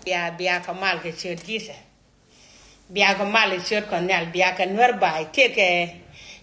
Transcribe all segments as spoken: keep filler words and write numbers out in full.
Bia, bia kɛ mal kɛ ciöt Jesus. Bia kɛ mal kɛ ciöt Kuɔth Nhial, bia kɛ Nuɛr ba̱a̱y. Tëëkɛ,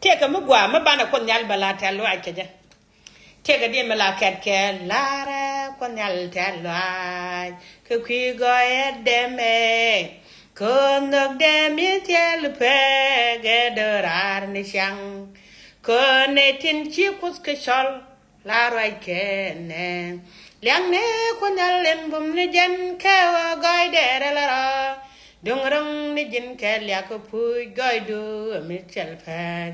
tëëkɛ mi gɔaa mi banɛ Kuɔth Nhial bɛ la tɛ̈th lɔaac kɛ jɛ. Tëëkɛ diɛ mi la kɛt kɛ la̱rɛ Kuɔth Nhial tɛ̈th lɔaac. Kɛ kui̱ gɔɔyä dɛmɛ. Kɛ nhök dɛm in thil pek ɛ do̱raar ni ciaŋ. Kɛ nɛy tin ci Kuoth kɛ cɔl. La ruac kɛnɛ. Liakni Kuoth Nhial in bum ni jɛn kɛ ɣöö gɔɔydɛ rɛl rɔ. Duŋ ro̱ŋ ni ji̱n kɛ liak kɛ puc gɔɔydu mi thil pek.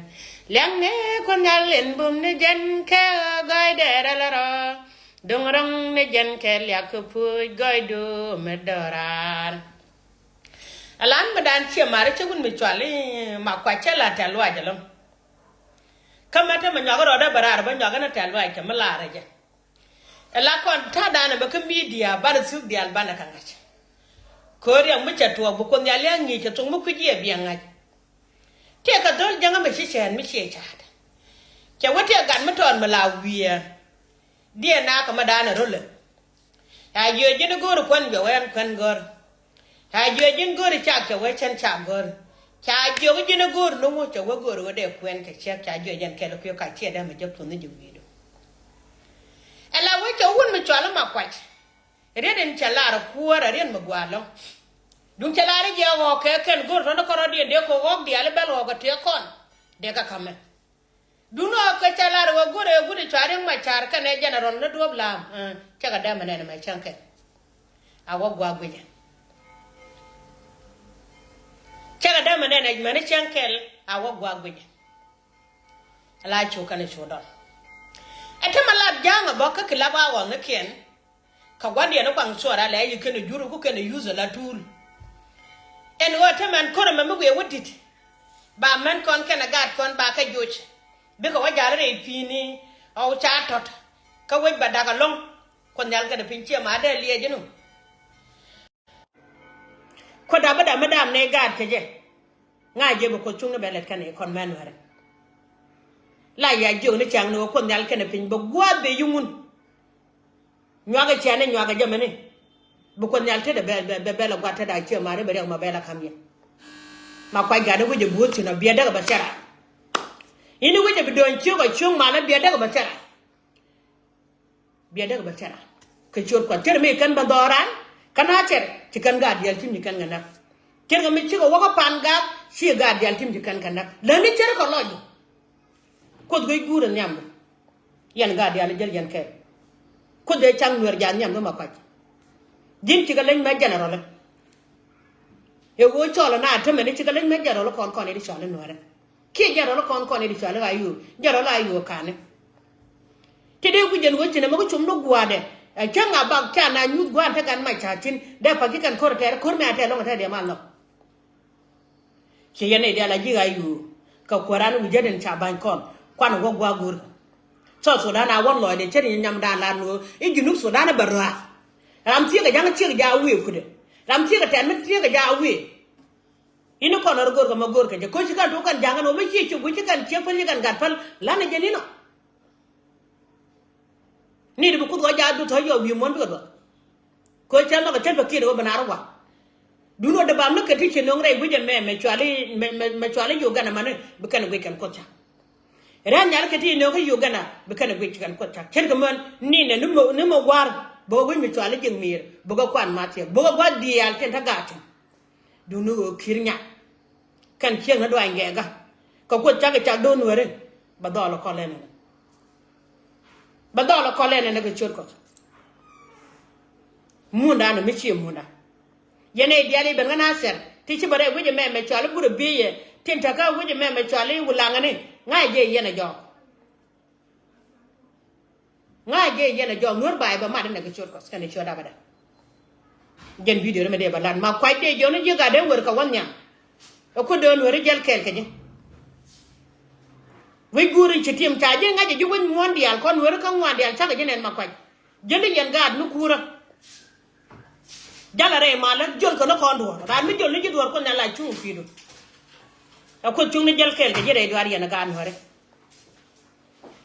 Liakni Kuoth Nhial in bum ni jɛn kɛ ɣöö gɔɔydɛ rɛl rɔ. Duŋ ro̱ŋ ni jɛn kɛ liak kɛ puc gɔɔydu mi do̱raar. Alan mi dan ciɛ mari cä wun mi cual i̱ ma kuac cä la tɛ̈th lɔaac ɛlɔ̱ŋ. Kä mɛ te mɛ nyuak rɔɔdɛ bɛ raar bä nyuak ni tɛ̈th lɔaac kɛ mi laarä jɛ. Ɛ la kɔn ta̱a̱ danɛ bɛ kä media banɛ thuk diaal banɛ kɛ ŋa̱c. Ko̱ri ɛŋ mi cɛ tuɔɔk bi Kuoth Nhial lia̱a̱ ŋi̱i̱c kɛ thok mi kui̱c yɛ biɛ ŋa̱c. Tëëkɛ dhɔl jäŋä mi ci cɛɛn mi ciɛ ca̱a̱t. Cɛ wä tëë gat mi tɔɔt mi la wiɛɛr. Diɛ nakä mi danɛ rölɛ. Ca jiök ji̱n i̱ go̱o̱ri kuän jɔwɛ ɛn kuän gɔ̱r. Ca jiök ji̱n go̱o̱ri cak cɛ wee cɛn cak gɔ̱r. Ca jiök ji̱n i̱ go̱o̱ri nuŋu cɛ wee go̱o̱ri wee dee kuɛn kɛ ciek ca jiök jɛn kɛl kui̱ ka ciɛ dee mi jek tuɔ̱n ni ji̱ wi̱i̱du. Ɛ la wee cɛ wun mi cual i̱ ma kuac. Riet in cɛ lar kuäär ɛ riet mi gua̱a̱r lɔ̱ŋ. Duŋ cɛ lar i̱ jiɛ ɣɔ̱ɔ̱k kɛ kɛn go̱o̱ri tɔ̱n i̱ kɔn rɔ diɛn dee kɛ ɣɔ̱ɔ̱k diaal i̱ bɛl ɣɔ̱ɔ̱k kɛ tëë kɔn. Dee kä ka̱mɛ. Duundɛ ɣɔ̱k kɛ ca lar ɣöö go̱rɛ ɛ guut ɛ cua Riek Machar kɛnɛ general ni duɔ̱ɔ̱p la̱a̱m. Cä kɛ dämɛ nɛn ɛmɛ cäŋ kɛl. A wä gua̱a̱k guicɛ. Cä kɛ dämɛ nɛn ɛmɛ ni cäŋ kɛl a wä gua̱a̱k guicɛ. Ala cu kɛnɛ cu dɔl. Ɛ te mɛ lap ja̱a̱ŋ ɛ bä kä ki lap a ɣɔ̱nikiɛn. Kä gua̱ndiɛn ni kuaŋ cuɔr alɛ yi kɛn ɛ jur ku kɛn ɛ yuth ala tuul. Ɛn ɣöö te mɛn ko̱r ɛmɛ mi wiɛ wä di̱t. Ba mɛn kɔn kɛn ɛ gaat kɔn ba kɛ joc. Bikɛ wä jal rɛy pi̱i̱ni ɣɔw ca tɔ̱t. Kä wec ba dak ɛlɔ̱ŋ. Kuoth Nhial kɛn ɛ piny ciɛ ma dee liɛɛc ɛn ɣöö. Kuoth dap bä dam mi dam nɛy gaat kɛ jɛ. Ŋa̱c jɛ bi Kuoth cuŋni bɛ lɛt kɛn ɛ kɔn mɛn wärɛ. La ya jiök ni ca̱ŋ ni ɣöö Kuoth Nhial kɛn ɛ piny bɛ gua̱a̱th bɛ yuŋun. Nyuakɛ ciɛn ni nyuakɛ jɛ mɛni. Bi Kuoth Nhial tetdɛ bɛ, bɛ, bɛ, bɛ lɛ gua̱t tetdɛ a ciɛ mari bɛ riɛk ma bɛ lɛ ka̱m yɛ. Ma kuac gat ni wi̱cɛ bi wä thi̱n ɔ biɛ däk bɛ thɛra. Ini wi̱cɛ bi dööny ciök ɔ ciök malä biɛ däk bɛ thɛra. Biɛ däk bɛ thɛra. Kɛ ciöt Kuɔth cär mi kɛn bä dhɔran. Kä na cär ci kɛn gaat diaal tim ci kɛn kɛ näk. Cär kɛ mi cikɛ wäkä pan gak ci gaat diaal tim ci kɛn kɛ näk. Läni cär kɛ lɔc. Kuoth guic guurɛ nhiamdu. Yɛn gaat diaal jäl yɛn kɛɛl. Kuoth dee caŋ nuɛɛr jaat nhiamdu ma kuac. Ji̱n cikɛ leny mɛ jɛnɛrɔlɛ. Ɛ ɣöö cɔl na tämɛ ni cikɛ leny mɛ jɛnɛrɔlɛ kɔn kɔn i̱ di cɔl i̱ nuɛɛrɛ. Kiɛ jɛnɛrɔlɛ kɔn kɔn i̱ di cɔl i̱ ɣa̱ yuur jɛnɛrɔlɛ a yuur ka̱ni. Ti dee guic jɛn ɣöö cinɛ mɛ kä com ni gua̱a̱dɛ. Ɛ cäŋ a bak ca na nyuth gua̱a̱n te gan mac ca̱a̱ tin dee pa̱c ci kɛn ko̱r tɛɛr ko̱r mɛ a tɛɛr lɔŋ tɛɛr diɛ mal nhɔk. Ci yɛn nɛy diaal a ji̱ ɣa̱ yuur kɛ kuääran wi̱c jätdɛn ca ba̱ny kɔn kuan wä gua̱a̱k go̱o̱r. South Sudan a wä lɔcdɛ cä ni nyamdan lat ni ɣöö i̱ Junub Sudan bɛ rɔ̱a̱k. Ram thieekä ja̱ŋ ciek ja̱a̱k wi̱i̱ kudɛ. Ram thieekä tɛ̈t mi thieekä ja̱a̱k wi̱i̱. I̱ni kɔn ɣän go̱o̱r kɛ ma go̱o̱r kɛ jɛ ko̱ ci kɛn tuɔk kɛn ja̱ŋ kɛn ɣöö mi ciɛ cop wi̱c ci kɛn ciek päl ci kɛn gat päl la̱t ni jɛ ni̱n ɔ. Ni di bi kuth ɣɔc jaak duth ɣɔc yɔɔk wi̱i̱ muɔ̱n bikɛ duɔth. Kɛ ɣöö cä nhɔk ɛ cän pɛ kiɛt ɣöö bi naar ɛ wa̱a̱. Duundɛ ɣöö dee bam ni kɛ ti ci nöŋ rɛy wi̱cɛ mɛ mɛ cuali mɛ mɛ mɛ cuali Uganda mani bi kɛn ɛ guic kɛn kuoth cak. Rɛn nyal kɛ ti nöŋ kä Uganda bi kɛn ɛ guic kɛn kuoth cak. Cän kɛ män ni nɛ ni mɛ ni mɛ gua̱a̱r bä wi̱c mi cuali jiŋ mi̱i̱r bä kɛ kuan mathiɛ bä kɛ gua̱a̱r diaal tin te gaathin. Duŋni ɣöö ki̱r nyak kɛn cieŋ ni duany gɛɛkä. Kɛ kuoth cak kɛ cak do̱n weri bɛ dhɔl kɔl ɛn ɛn. Bɛ dhɔl kɔl ɛn ɛn kɛ ciöt kɔc. Munda ni mi cie munda. Yɛn ɛ diaal i̱ ben kä Nathɛr ti ci bɛ rɛy wi̱cɛ mɛ mɛ cɔal i̱ burɛ bieyɛ tin täkä wi̱cɛ mɛ mɛ cɔal i̱ wulaŋäni ŋa̱c jɛ yɛn ɛ jɔɔk. Ŋa̱c jɛ yɛn ɛ jɔɔk nuɔ̱r ba̱a̱c bɛ mat inɛ kɛ ciöt kɔc kɛnɛ ciöt abada. Jɛn video ni mɛ dee bɛ lat ma kuac dee jiɔni ji̱ gat dee wer kɛ wä nhiam. Ɛ kuäär dee nuɔ̱ri jɛl kɛɛl kɛ ji̱. Wec guur in ci tim ca ji̱ ŋa̱c ji̱ wec muɔ̱ɔ̱n diaal kɔn nuɔ̱ri kä ŋuan diaal cakɛ ji̱ nɛn ma kuac. Jäl i̱ yɛn gaat mi kuurä. Jalɛ rɛy malä jol kɛ ni kɔn duɔ̱ɔ̱r ran mi jol ni ji̱ duɔ̱ɔ̱r kuɔth nhial la cuŋ pi̱i̱du. Ɛ kuoth cuŋ ni jäl kɛɛl kɛ ji̱ rɛy duaar yɛn ɛ gaat nuɔ̱ri.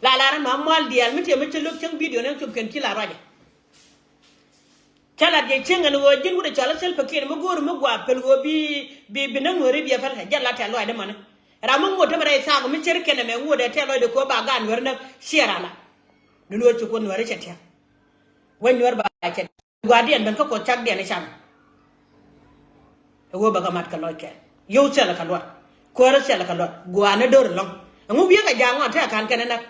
La lar ɛn ma mual diaal mi tiɛm mi ci lo̱k cäŋ bidio ni cop kɛn ci la ruacɛ. Ca lat jɛ cieŋ ɛn ɣöö ji̱n wut ɛ cɔal ɛ Salva Kiir mi go̱o̱ri mi gɔaa pɛl ɣöö bi, bi, bi näk Nuääri biɛ päl. Jɛ lat tɛ̈th lɔcdä mɔni. Ram mi ŋot tämɛ rɛy thaak mi cir kɛnɛ mɛ ŋot ɛ tɛ̈th lɔcdä kɛ ɣöö ba gaat Nuääri näk ciɛ ran la. Duŋni ɣöö ci Kuoth Nuääri cɛ tiɛk. Wec Nuäär ba cɛ gua̱a̱rdiɛn ben kä Kuoth cakdiɛn i̱ can. Ɛ ɣöö bɛ kɛ mat kɛ lɔc kɛl. Yio̱w thilɛ kɛ luɔt. Kuäärä thilɛ kɛ luɔt. Gua̱a̱r ni do̱r ɛlɔ̱ŋ. Ɛŋu wiee kɛ ja̱a̱ŋ ɣɔn te a ka̱n kɛn ɛ näk?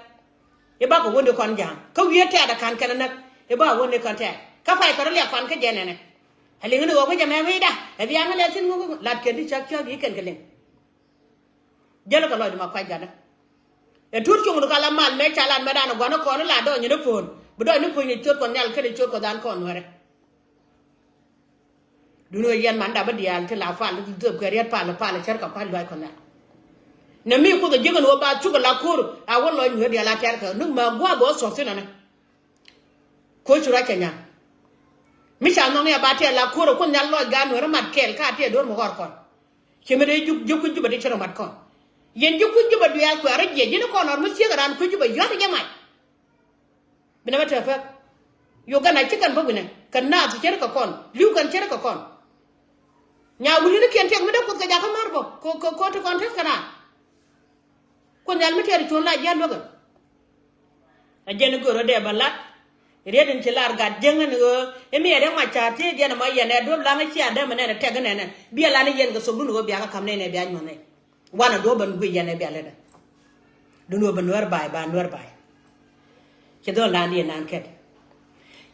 I̱ bakɔ wäni kɔn ja̱a̱ŋ. Kä wiee tɛ̈t a ka̱n kɛn ɛ näk. I̱ ba wäni kɔn tɛ̈t. Kä pay kɛ rɔ liak kɔn kä jɛ nɛnɛ. Ɛ liŋ ni ɣɔw kä jɛ mɛ wi̱i̱da. Ɛ biaŋ lɛ thi̱n ŋuk lat kɛn ti cäk cäk i̱ kɛn kɛ liŋ. Jäl kɛ lɔcdu ma kuac gatdä. Ɛ tut cuŋdu ka la mal mëë ca lat mëë dan ɛ gua̱n ɛ kɔn ɛ la dɔɔny ni puɔ̱n. Bi dɔɔny ni puɔ̱ny ni ciöt Kuɔth Nhial kɛnɛ ciöt Kuɔth an kɔn Nuäärɛ. Duŋni ɣöö yɛn man dap bä diaal ti la pal ti dhöp kɛ riet pal pal cär kɛ pal luac kɔn nhial. Nɛ mi Kuoth ɛ jiäk ɛn ɣöö ba cuk ɛ la ko̱r a wä lɔc Nuäär diaal a tɛ̈r kɛ ni ma gua̱a̱th bä ɣä thuɔ̱k thi̱n ɛnɛ. Ko̱ cu ruac kɛ nya̱a̱ŋ. Mi ca nhɔk ni a ba tɛ̈r la ko̱r ɛ Kuoth Nhial lɔc gaat Nuäär ɛ mat kɛɛl ka a tɛ̈r do̱r mi ɣɔr kɔn. Ci mi dee juk ji̱ kui̱ Jubɛ ti ci rɔ mat kɔn. Yɛn ji̱ kui̱ Jubɛ duɛɛl kuɛ rɔ jiɛc ji̱n kɔn ɣɔr mi thiek ɛ raan kui̱ Jubɛ yua̱t ɛ jɛ mac. Bi nɛ mɛ te pek. Uganda ci kɛn bä wi̱nɛ kɛ naath cär kɛ kɔn li̱w kɛn cär kɛ kɔn. Nya wuli ni kiɛn tiɛk mi dee Kuoth kɛ jakä mär bä ko ko ko ti kɔn tet kɛ naath. Kuoth Nhial mi tɛɛr cuɔ̱n la jia̱n luäkɛ. A jɛn i̱ gör rɔ dee bä lat. Riet in ci lar gat jäŋ ɛn ɣöö i̱ mi ɛ dee mac ca̱a̱t ti jiɛn ɛmɔ yɛn ɛ duɔ̱p laŋ i̱ cia dee mɛ nɛn ɛ tɛk inɛnɛ bia lan i̱ yɛn kɛ thok dun ɣöö bia kɛ ka̱m nɛn ɛ bia nyuɔ̱n ɛ. Wanɛ duɔ̱p bän guic yɛn ɛ bia lätdä. Dun ɣöö bä Nuäär ba̱a̱y ba Nuäär ba̱a̱y. Ci dhɔl da̱a̱n diɛ naan kɛt.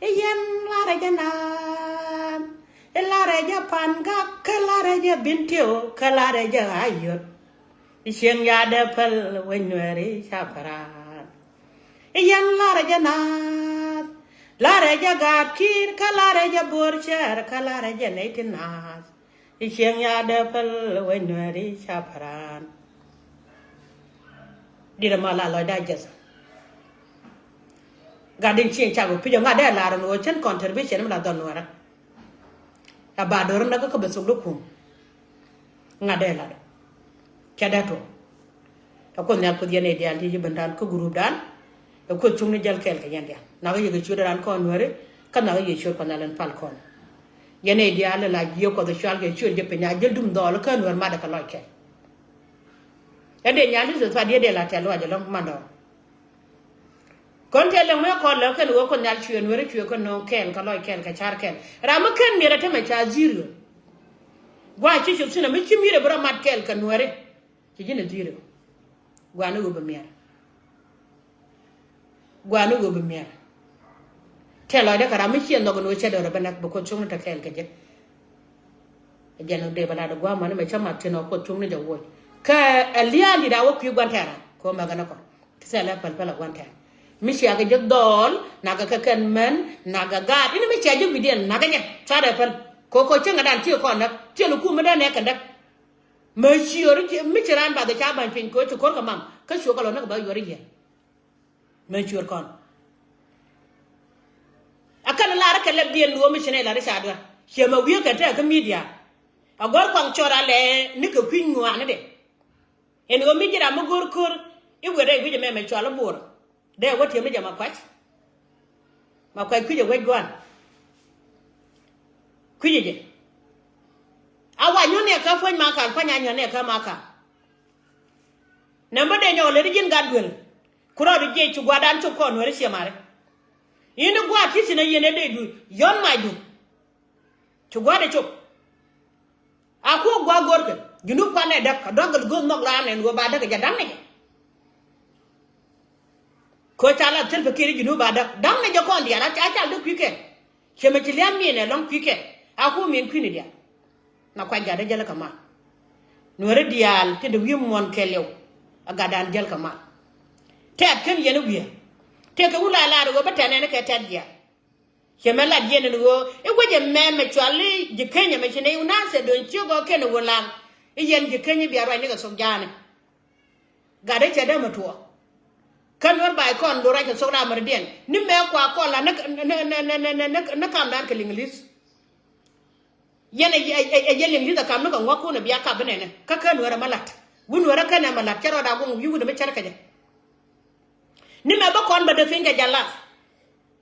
I̱ yɛn larɛ jɛ naan i̱ larɛ jɛ pan gak kä larɛ jɛ bin tiw kä larɛ jɛ ɣa̱a̱c yöt. I̱ cieŋ ya̱a̱dɛ päl wec Nuääri ca pa̱ra̱a̱n. I̱ yɛn larɛ jɛ naath larɛ jɛ gaat ki̱i̱r kä larɛ jɛ bo̱o̱r cɛɛr kä larɛ jɛ nɛy ti naath. I̱ cieŋ ya̱a̱dɛ päl wec Nuääri ca pa̱ra̱a̱n. Dit ɛmɔ la lɔcdä a jiɛth. Gat in cieŋ cak bi pi̱c ɔ ŋa̱t dee lar ɛn ɣöö cän contribution mi la dhɔl Nuäärä. A ba do̱r näk kä bɛ thok di kum. Ŋa̱t dee lar. Cɛ dee tuɔɔk. Ɛ Kuoth Nhial Kuoth yɛn ɛ diaal ti ci ben dan kä group dan. Ɛ Kuoth cuŋni jäl kɛɛl kɛ yɛn diaal. Nakä yɛ kɛ ciöt ran kɔn Nuääri kä nakä yɛ ciöt Kuɔth Nhial in pal kɔn. Yɛn ɛ diaal la jiɛ Kuɔth cual kɛ ciöt jɛ piny a jäl dum dhɔɔl kä Nuäär matdɛ kɛ lɔc kɛl. Ɛ dee nyal ti thuth pa diet dee la tɛl luac ɛlɔ̱ŋ mandɔɔŋ. Kɔn tɛl lɛ ŋuɛ kɔn lɛ kɛn ɣöö Kuoth Nhial cuɛ Nuääri cuɛ kɛ nööŋ kɛɛl kɛ lɔc kɛɛl kɛ ca̱r kɛɛl. Ram mi ken miet ɛ tämɛ ca zero. Gua̱a̱ ci cop thi̱n ɛ mi ci miet ɛ bi rɔ mat kɛɛl kɛ Nuääri. Ci ji̱n ɛ zero. Gua̱a̱ ni ɣöö bi miɛr. Gua̱a̱ ni ɣöö bi miɛr. Tɛl lɔcdä kɛ ram mi ciɛ nhɔk ɛn ɣöö cɛ dɔ̱rɛ bä näk bi Kuoth cuŋni te kɛɛl kɛ jɛ. Ɛ jɛn dee bä lat ɛ gua̱a̱ mani mɛ cä mat thi̱n ɔ Kuoth cuŋni jɛ woc. Kɛ ɛ lia̱a̱n di̱t a wä kui̱ gua̱n tɛɛr a kɛ ɣöö mɛkɛ ni kɔn. Ti thilɛ päl päl a gua̱n tɛɛr. Mi cia kɛ ji̱ dhɔɔl nakɛ kɛ kɛn män nakɛ gaat ini mi cia ji̱ wi̱diɛn nakɛ jɛ. Cuarɛ päl. Kɛ ɣöö kɛ cieŋ kɛ dan ti kɔn näk tiɛn kum mi dee nɛɛk kɛ näk. Mɛ ciöör mi ci raan bath ca ba̱ny piny kɛ ɣöö ci ko̱r kɛ mam kä cuɔ̱k kɛ lɔ näk bä yuɔr i̱ yɛn. Mɛ cuer kɔn. A kɛn lar kɛ lɛp diɛn luɔ̱ɔ̱m mi ci nɛ lar i̱ ca duer ciɛ mɛ wi̱i̱ kɛ tɛk kä media. A gɔ̱r kɔaŋ cɔr a lɛ ni kɛ kui̱ny ŋuani dɛ. Ɛn ɣöö mi ji̱ ram mi go̱r ko̱r i̱ wet rɛy wi̱c ɛmɛ mɛ cual i̱ bo̱o̱r. Dee wä tiɛm ni jɛ ma kuac. Ma kuac kui̱c ɛ wec gua̱n. Kui̱c ɛ jɛ. A wa nyuɔ̱n ni ɛ kä puɔ̱ny ma kal puɔ̱ny a nyuɔ̱n ni ɛ kä ma kal. Nɛmbä dee nyɔk lät ji̱n gat duel. Ku rɔɔdu jiɛc cu gua̱dan cop kɔn nuɛri ciɛ mari. Yini gua̱a̱t ti thi̱n a yieen ɛ dee duel yɔ̱n macdu. Cu gua̱dɛ cop. A kuɔk gua̱a̱ go̱rkɛ junub kuan ɛ däk a duak gɛl go̱o̱th nhɔk raan ɛn ɣöö ba däk ɛ jɛ da̱ŋ ni jɛ. Kɛ ca la thil pekir i̱ junub ba däk da̱ŋ ni jɛ kɔn diaal a ca cal däk kui̱ kɛn. Ciɛ mɛ ci lia̱a̱m min ɛ lɔ̱ŋ kui̱ kɛn a kuɔk min kui̱ni diaal. Na kuac gatdä jäl kɛ mal. Nuɛri diaal ti dee wi̱i̱ muɔ̱n kɛɛliw. A gatdan jäl kɛ mal. Tɛ̈t ken yɛn i̱ wi̱i̱ tëëkɛ wun la lar i̱ ɣöö bä tɛ̈t nɛn i̱ kɛ tɛ̈t jiaal. Cɛ mɛ lat yɛn ɛn ɣöö i̱ wec ɛmɛ mɛ cual i̱ ji̱ Kenya mɛ ci nɛy wun na̱a̱n thɛ do̱ny ciök ɣɔɔ kɛn ɛ wun laŋ. I̱ yɛn ji̱ Kenya bia ruacni kɛ thok ja̱a̱ni. Gatdä cɛ dee mɛ tuɔɔk. Kä nuɛr ba̱a̱c kɔn do̱r ruac kɛ thok ram mɛrdiɛn ni mɛ kua kɔn la ni kamdan kɛ liŋ li̱th. Yɛn ɛ yɛ liŋ li̱th ɛ kam ni kɛ ŋua̱kun ɛ bia kap bi nɛnɛ kä kä nuɛr ɛmɛ la̱t. Wi̱n nuɛr ɛ kɛn ɛmɛ la̱t cɛ rɔɔd a guŋ wi̱i̱ wi̱n ɛmɛ cɛr kɛ jɛ. Ni mɛ bä kɔn bä dee piny kɛ jɛ lath.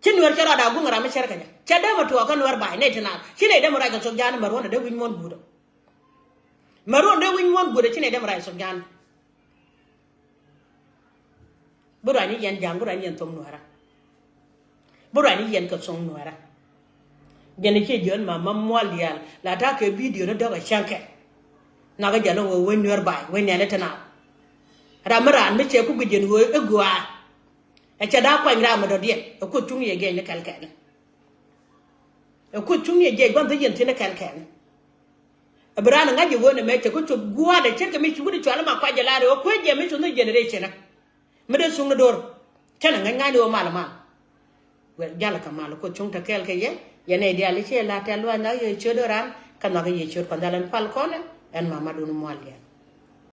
Ci Nuɛr cɛ rɔɔdɛ a guŋ ram mi cär kɛ jɛ. Cɛ dee mɛ tuɔɔk kä Nuɛr ba̱a̱y nɛy ti naath. Ci nɛy dee mɛ ruac kɛ thok ja̱a̱n mɛ ruɔ̱n dee wi̱ny muɔ̱n guut. Mɛ ruɔ̱n dee wi̱ny muɔ̱n guut ci nɛy dee mɛ ruac thok ja̱a̱n. Bi ruac ni yɛn ja̱a̱n, bi ruac ni yɛn thok Nuɛrä. Bi ruac ni yɛn kɛ thok Nuɛrä. Jɛn i̱ ciɛ jiön ma ma mual diaal la ta̱a̱ kɛ bidio ni dɔ̱k ɛ cäŋkɛ. Nhɔakä jɛn i̱ ɣöö wec Nuɛr ba̱a̱y, wec nɛɛni ti naath. Ram mi raan mi cɛ ku guic jɛn ɣöö i̱ gɔaa. Ɛ cɛ da̱a̱ kuany ram mi dɔ̱diɛn ɛ Kuoth cuŋ yɛ jiɛc ni kɛl kɛɛni. Ɛ Kuoth cuŋ yɛ jiɛc gua̱n thiec yɛn thi̱n ni kɛl kɛɛni. Ɛ bi raan ɛ ŋa̱c yɛ ɣöö nɛmɛ cɛ ku cop gua̱a̱r ɛ ce̱tkɛ mi ci wut i̱ cual i̱ ma kuac jɛ lar ɛ ɣöö kuec jɛ mi cuŋ ni generation ɛ. Mi dee cuŋ ni do̱r. Cä nɛ ŋäc ŋa̱cni ɣöö mal mal. Wek jal kä mal Kuoth cuŋ te kɛɛl kɛ yɛ. Yɛn nɛy diaal i̱ ciɛ la̱t tɛ̈th lua̱ny nhɔakä yɛ ciöt ɣöö raan kä nhɔakä yɛ ciöt Kuɔth Nhial ɛn pal kɔn ɛ ɛn mamadun mual diaal.